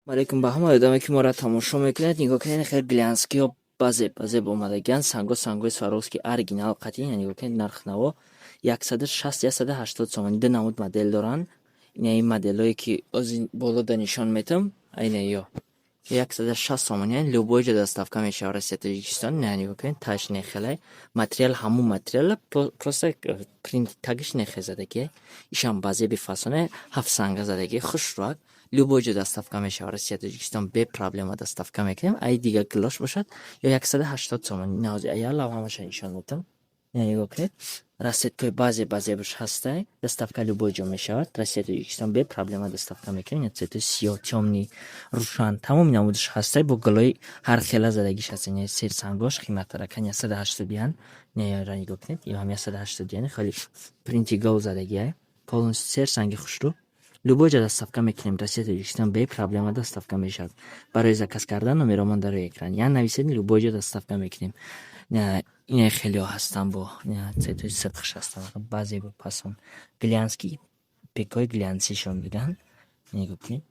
Алейкум ба ҳамаи одаме, ки моро тамошо мекунед. Нигоҳ кунед, хеле глянцевый ҳо базеб базеб омадагианд. Санго, сангои Сваровски оригинал қатъи. Нигоҳ кунед, нарх наво 160, 180 сомонӣ. Ду намуд модел доранд. Ина ин моделҳое, ки ози боло да нишон метам, ина ё 160 сомонӣ. Любой ҷо доставка мешавад, Россия, Тоҷикистон. Ина нигоҳ кунед, таш нехелай материал, ҳамун материал, просто принт тагиш нехе задагия. Ишам базеби фасоне, ҳафт санга задагия, хушрӯак. Любой ҷо доставка мешавад, Россия, Тоҷикистон, бе проблема доставка мекунем. Ай дигар гилош бошад ё 180 сомонӣ. Наози аялав ҳамаша нишон метам. Ина нигоҳ кунед, расцветка ҳои баъзе базебаш ҳастай. Доставка любой ҷо мешавад, Россия, Тоҷикистон, бе проблема доставка мекунем. Ина цвет ои сиёҳ, тёмный, рӯшан, тамоми намудаш ҳастай. Бо гулои ҳар хела задагиш ҳаст. Ина серсангош қиматтаракан, 180 ян. Ина нигоҳ кунед, ин 180 ян, хеле принти гул задагиай, полностью серсанги хушрӯ. Любой ҷо доставка мекунем, Россия, Тоҷикистон, бе проблема доставка мешавад. Барои заказ кардан номеромон дар рӯи экран, ян нависед, любой ҷо доставка мекунем. Ина хелеҳо ҳастанд, бо цвет ои сирхш ҳастанд, баъзе пасон глянцевый, пекҳои глянцевый шон мегӯянд. Нигоҳ кунед,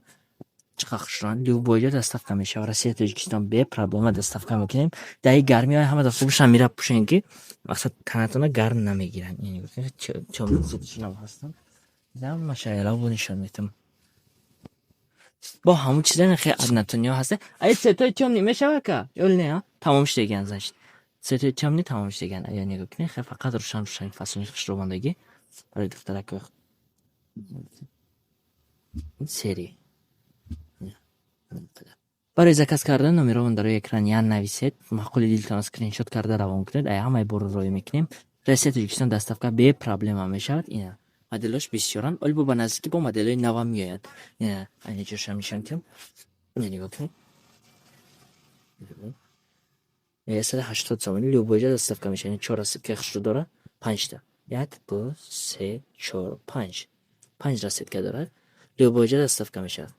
чӣ қадр хушрӯанд. Любой ҷо доставка мешавад, Россия, Тоҷикистон, бе проблема доставка мекунем. Дар ин гармиҳои ҳамада хубшам мера пӯшем, ки мақсад танатона гарм намегиранд. Тёмный ҳастанд, ҳамаша ялавбо нишон метам. Бо ҳамун чиза хеле однотонный ҳо ҳаста. Ай цвет ои тёмный мешавад ка ё не? Тамом шудагиан, значит, цвет ои тёмный тамом шудагиан. Ая нигоҳ кунед, хеле фақат рӯшан рӯшани фасони хушрӯмондагӣ барои духтаракҳои сери. Барои заказ кардан номеромон дар рӯи экран, ян нависед, маъқули дилтонро скриншот карда равон кунед. Ай ҳамаи борро роӣ мекунем, Россия, Тоҷикистон, доставка бе проблема мешавад. Ина моделҳош бисёранд, оли бо ба наздикӣ бо моделҳои навам меояд. Ина айна ҷошам нишон кунам. Ина нигоҳ кунед, 180 сомонӣ, любой ҷо доставка мешавад. Чор расцветка и хушрӯ дорад, панҷта, як, ду, се, чор, панҷ, панҷ расцветка дорад. Любой ҷо доставка мешавад.